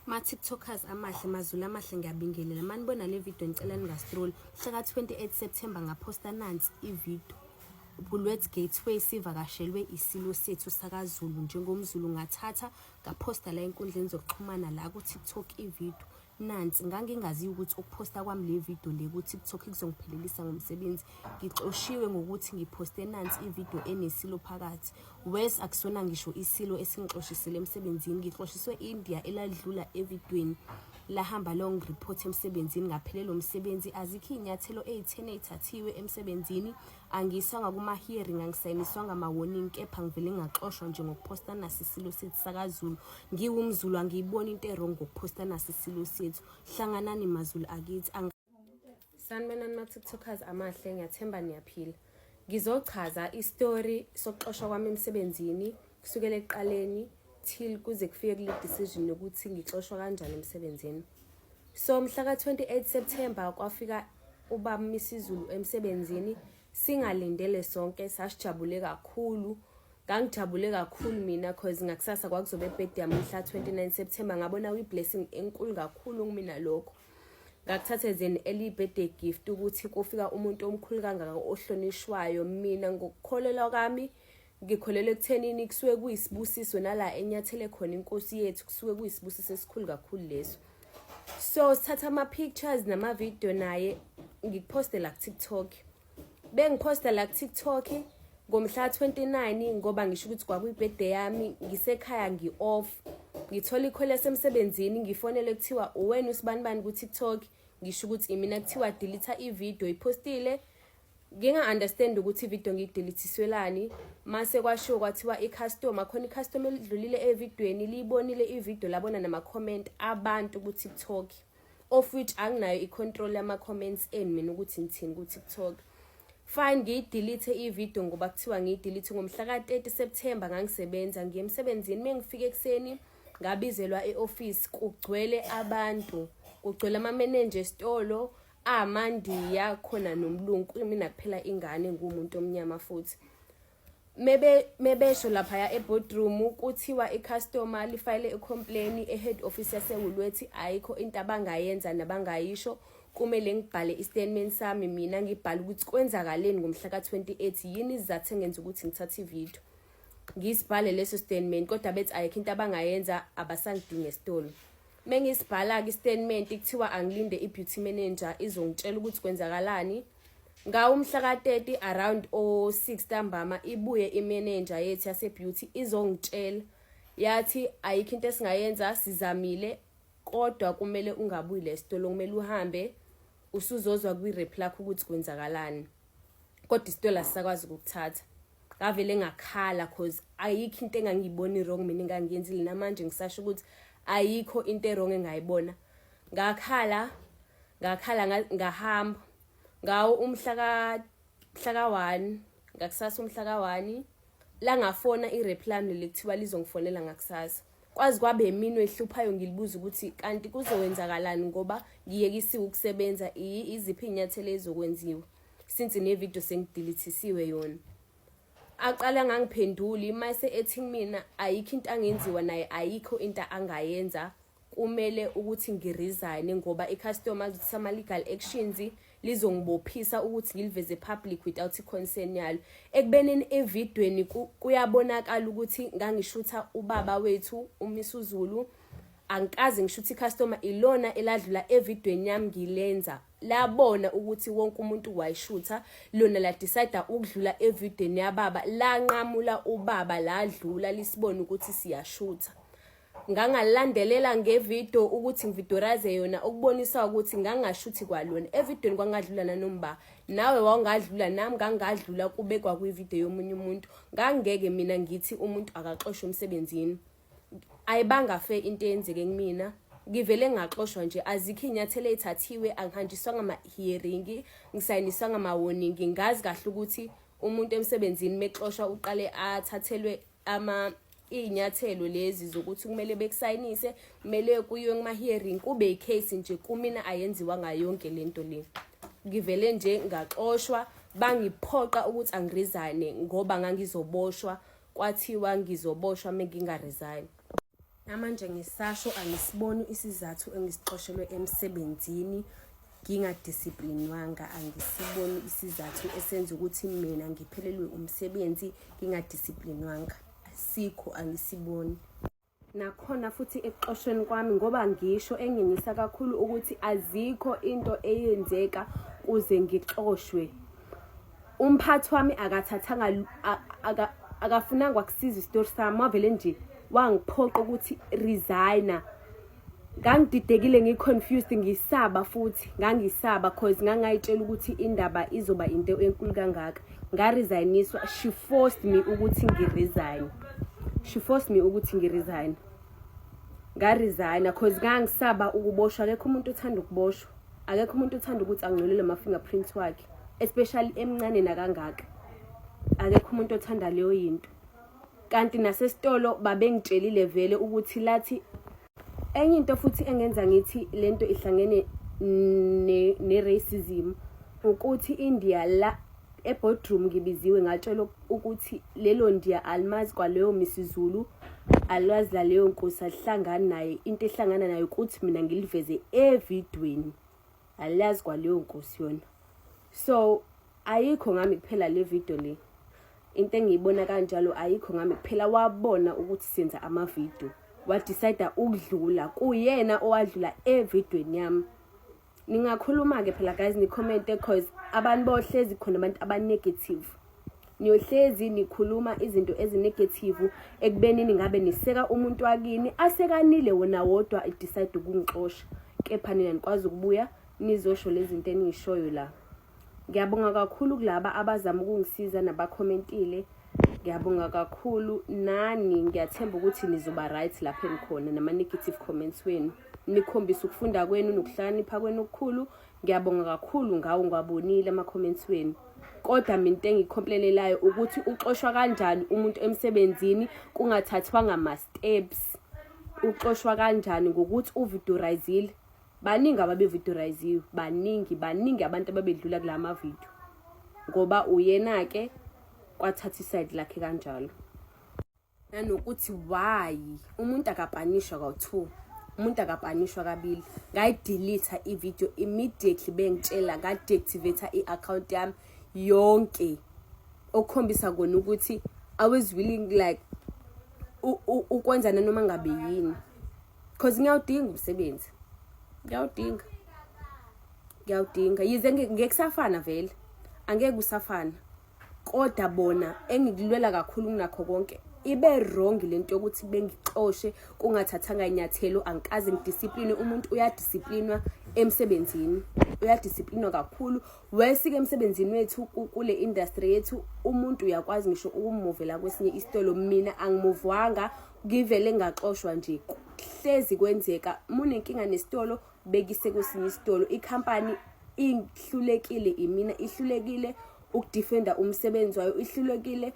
Ma-tiktokers amahle, mazulu amahle, ngiyabingelela. Manibona le video, ngicela ningastroli. Mhla ka-28 September ngaphosta nansi ividiyo. Bulwet Gateway sivakashelwe isilo sethu sakaZulu. NjengomZulu ngathatha ngaphosta la enkundleni zokuxhumana la ku-TikTok ividiyo. Nansi ngangingazi ukuthi ukuphosta kwami le video le ku-TikTok kuzongiphelelisa ngomsebenzi. Ngixoshiwe ngokuthi ngiphoste nansi ividiyo enesilo phakathi. Worse, akusona ngisho isilo esingixoshisile emsebenzini, ngixoshiswe India eladlula evidweni lahamba long report emsebenzini, ngaphelelwa umsebenzi. Azikho iy'nyathelo ey'theni ey'thathiwe emsebenzini, angiyiswanga kuma-hearing, angisayiniswanga ama-warning, kepha ngivele ngaxoshwa nje ngokuphosta nasi isilo sethu sakaZulu. NgiwumZulu, angiyiboni into e-wrong ngokuphosta nasi isilo sethu. Hlanganani maZulu akithi. Sanibonani ma-tiktokers amahle, ngiyathemba niyaphila. Ngizochaza isitori sokuxoshwa kwami emsebenzini kusukela ekuqaleni till kuze kufike kule decision yokuthi ngixoshwa kanjani emsebenzini. So mhla ka-28 September kwafika ubaba Misizulu emsebenzini singalindele sonke, sasijabule kakhulu. Ngangijabule kakhulu mina cause ngakusasa kwakuzobe birthday yami mhla 29 September. Ngabona kuyi-blessing enkulu kakhulu kumina lokho. Ngakuthatha as an early birthday gift ukuthi kufika umuntu omkhulu kangaka ohlonishwayo. Mina ngokukholelwa kwami ngikholelwa ekuthenini kusuke kuyisibusiso, nala enyathele khona inkosi yethu kusuke kuyisibusiso esikhulu kakhulu leso. So sithatha ama-pictures nama-video naye, ngikuphoste la ku-TikTok. Bengiphosta la ku-TikTok ngomhla 29 ngoba ngisho ukuthi kwakuyi-birthday yami, ngisekhaya, ngi-off, ngithola i-call yasemsebenzini, ngifonele, kuthiwa uwena usibanibani ku-TikTok? Ngisho ukuthi imina. Kuthiwa delete ividiyo iphostile. Nginga-understand ukuthi ividiyo ngiyidelethiswelani. Mase kwashiwo kwathiwa i-customer khona, i-customer elidlulile evidweni liyibonile ividiyo, labona nama-comment abantu ku-TikTok, of which anginayo i-control yama-comments enu mina ukuthi ngithini ku-TikTok. Fine, ngiyidelete ividiyo ngoba kuthiwa ngiyidelete. Ngomhla ka-30 September ngangisebenza, ngiye emsebenzini. Uma ngifika ekuseni ngabizelwa e-office, kugcwele abantu, kugcwele amamenenja esitolo amandiya khona nomlungu, mina kuphela ingane ngumuntu omnyama futhi. Mebesho laphaya e-boardroom kuthiwa i-customer lifayile i-complain e-head office yaseWoolworths, ayikho into abangayenza nabangayisho, kumele ngibhale i-statement sami mina, ngibhale ukuthi kwenzakaleni ngomhla ka-28, yini isizathu engenza ukuthi ngithathe ividiyo. Ngisibhale leso statement, kodwa bethi ayikho into abangayenza, abasangidinga esitolo. Mengisibhala-ke i-statement, kuthiwa angilinde i-beauty manager izongitshela ukuthi kwenzakalani. Ngawo umhla ka-30 around o-6 ntambama ibuye i-manager yethu yase-beauty izongitshela, yathi ayikho into esingayenza, sizamile, kodwa kumele ungabuyi le sitolo, kumele uhambe, usuzozwa kwi-rep lakho ukuthi kwenzakalani, kodwa isitolo asisakwazi ukukuthatha. Ngavele ngakhala cause ayikho into engangiyibona i-wrong mina engangiyenzile. Namanje ngisasho ukuthi ayikho into e-wrong engayibona. Ngakhala, ngakhala, ngahamba. Ngawo umhla ka mhla ka-1, ngakusasa umhla ka-1 la ngafona i-rep lami leli, kuthiwa lizongifonela ngakusasa. Kwazi kwabe iminwe ehluphayo, ngilibuza ukuthi kanti kuzowenzakalani ngoba ngiyekisiwe ukusebenza, iziphi iy'nyathelo ezokwenziwa since nevidiyo sengidelethisiwe yona. Aqala ngangiphenduli, mase ethi kumina ayikho into angenziwa naye, ayikho into angayenza, kumele ukuthi ngiresign ngoba i-customer lizothi ama-legal actions, lizongibophisa ukuthi ngiliveze public without i-concern yalo, ekubeneni evidweni kuyabonakala ukuthi ngangishutha ubaba wethu uMisuzulu, angikaze ngishuthe i-customer. Ilona eladlula evidweni yami ngilenza, labona ukuthi wonke umuntu wayishutha, lona la-decide ukudlula evidweni yababa, lanqamula ubaba, ladlula lisibone ukuthi siyashutha. Ngangalandelela ngevidiyo ukuthi ngividoraze yona ukubonisa ukuthi ngangashuthi kwalona evidweni, kwangadlula nanomba nawe wawungadlula, nami ngangadlula, kubekwa kwividiyo yomunye umuntu. Ngangeke mina ngithi umuntu akaxoshwe emsebenzini, ayibanga fair into eyenzeke kumina. Ngivele ngaxoshwa nje, azikho iy'nyathelo ey'thathiwe, angihanjiswanga ama-hearing, ngisayiniswanga ama-warning. Ngazi kahle ukuthi umuntu emsebenzini mexoshwa uqale athathelwe ama iy'nyathelo lezi zokuthi kumele bekusayinise, kumele kuyiwe kuma-hearing, kube i-case nje. Kumina ayenziwanga yonke lento le, ngivele nje ngaxoshwa, bangiphoqa ukuthi angiresign ngoba ngangizoboshwa, kwathiwa ngizoboshwa uma ngingaresign. Namanje ngisasho, angisiboni isizathu engisixoshelwe emsebenzini ngingadisiplinwanga. Angisiboni isizathu esenza ukuthi mina ngiphelelwe umsebenzi ngingadisiplinwanga. Asikho, angisiboni. Nakhona futhi ekuxoshweni kwami, ngoba ngisho enginyisa kakhulu ukuthi azikho into eyenzeka kuze ngixoshwe. Umphathi wami akathathanga, akafunanga kwakusiza isitori sami, wavele nje wangiphoqa ukuthi resigna. Ngangididekile, ngi-confused, ngisaba futhi, ngangisaba 'cause ngangayitshela ukuthi indaba izoba into enkulu kangaka. Ngaresigniswa. She forced me ukuthi ngiresign, she forced me ukuthi ngiresign. Ngaresigna 'cause ngangisaba ukuboshwa. Akekho umuntu othanda ukuboshwa, akekho umuntu othanda ukuthi angcolele ama-fingerprints wakhe, especially emncane nakangaka. Akekho umuntu othanda leyo yinto. Kanti nasesitolo babengitshelile vele ukuthi lathi. Enye into futhi engenza ngithi lento ihlangene ne-racism ukuthi India la eboardroom ngibiziwe, ngatshelwa ukuthi lelo Ndiya alimazi kwaleyo Misizulu, alwazi laleyo nkosi, alihlangani naye. Into ehlangana nayo ukuthi mina ngiliveze evidweni, aliyazi kwaleyo nkosi yona. So ayikho ngami kuphela le video le, into engiyibona kanjalo, ayikho ngami kuphela. Wabona ukuthi senza amavidiyo, wadecide ukudlula kuyena owadlula evidweni yami. Ningakhuluma-ke phela guys, nicommente, 'cause abantu bohlezi khona abantu aba-negative. Niyohlezi nikhuluma izinto ezi-negative ekubeni ningabe niseka umuntu wakini asekanile wona wodwa idecide ukungixosha, kepha nina nikwazi ukubuya nizosho lezi zinto eniyishoyo la. Ngiyabonga kakhulu kulaba abazama ukungisiza nabakhomentile, ngiyabonga kakhulu. Nani ngiyathemba ukuthi nizoba right lapho enikhona nama-negative comments wenu, nikhombisa ukufunda kwenu nokuhlakanipha kwenu okukhulu. Ngiyabonga kakhulu ngawo, ngiwabonile ama-comments wenu. Kodwa mina into engiyicomplainelayo ukuthi uxoshwa kanjani umuntu emsebenzini kungathathwanga ama-steps? Uxoshwa kanjani ngokuthi uvideorizile? Baningi ababevideoriziwe, baningi, baningi abantu ababedlula kula mavidiyo, ngoba uyena-ke kwathatha isayidi lakhe kanjalo. Nanokuthi why umuntu akapanishwa kawu-two, umuntu akapanishwa kabili? Ngayidelete ividiyo immediately bengitshela, ngadeactivate i-account yami yonke, okukhombisa kona ukuthi I was willing like ukwenza nanoma ngabe yini, 'cause ngiyawudinga umsebenzi, ngiyawudinga, ngiyawudinga. Yize ngeke kusafana vele, angeke kusafana, kodwa bona engikulwela kakhulu kunakho konke, ibe wrong lento yokuthi bengixoshe kungathathanga inyathelo. Angikaze ngidiscipline umuntu. Uyadisciplinwa emsebenzini, uyadisciplinwa kakhulu. Wesike emsebenzini wethu, kule industry yethu, umuntu uyakwazi ngisho ukumuvela kwesinye isitolo. Mina angimuvwanga, ngivele ngaxoshwa nje. Hlezi kwenzeka, munenkinga nesitolo, bekise kwesinye isitolo. Ikhampani ihlulekile, imina ihlulekile ukudefenda umsebenzi wayo, ihlulekile.